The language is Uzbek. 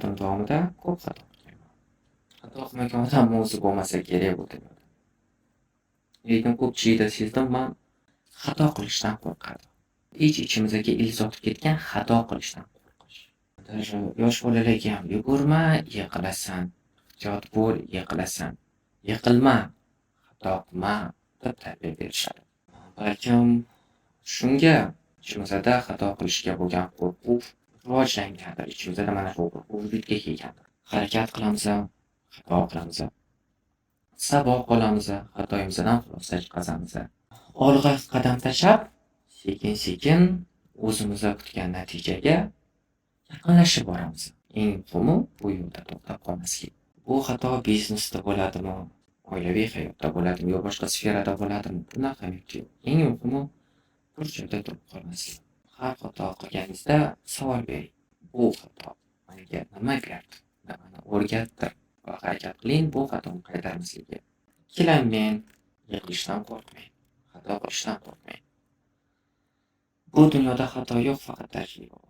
Hayotim davomida ko'p xato qilganman. Xato qilmagan odam o'zi bo'lmasa kerak bu dunyoda. Lekin ko'pchilikda sezdim, man xato qilishdan qo'rqadi. Ich-ichimizga ildiz otib ketgan xato qilishdan qo'rqish. Даже yosh bolalarga ham yugurma, yiqilasan, ehtiyot bo'l, yiqilasan, yiqilma, xato qilma deb tarbiya berishadi. Balkim shunga ichimizda xato qilishga bo'lgan qo'rquv rivojlangandir. Ichimizda mana shu qo'rquv vujudga kelgandir. Harakat qilamiz, xato qilamiz. Saboq olamiz, xatoyimizdan xulosa chiqazamiz. Olg'a qadam tashlab, sekin-sekin o'zimiz kutgan natijaga yaqinlashib boramiz. Eng muhimi bu yo'lda to'xtab qolmaslik. Bu xato biznesda bo'ladimi, oilaviy hayotda bo'ladimi yo boshqa sferada bo'ladimi, buni ahamiyati yo'q. Eng muhimi bir joyda turib qolmaslik. Har xato qilganingizda savol bering. Bu xato menga nima berdi? Nimani o'rgatdi? Va harakat qiling bu xatoni qaytarmaslikka. Ikkilanmang, yiqilishdan qo'rqmang, xato qilishdan qo'rqmang. Bu dunyoda xato yo'q, faqat tajriba bor.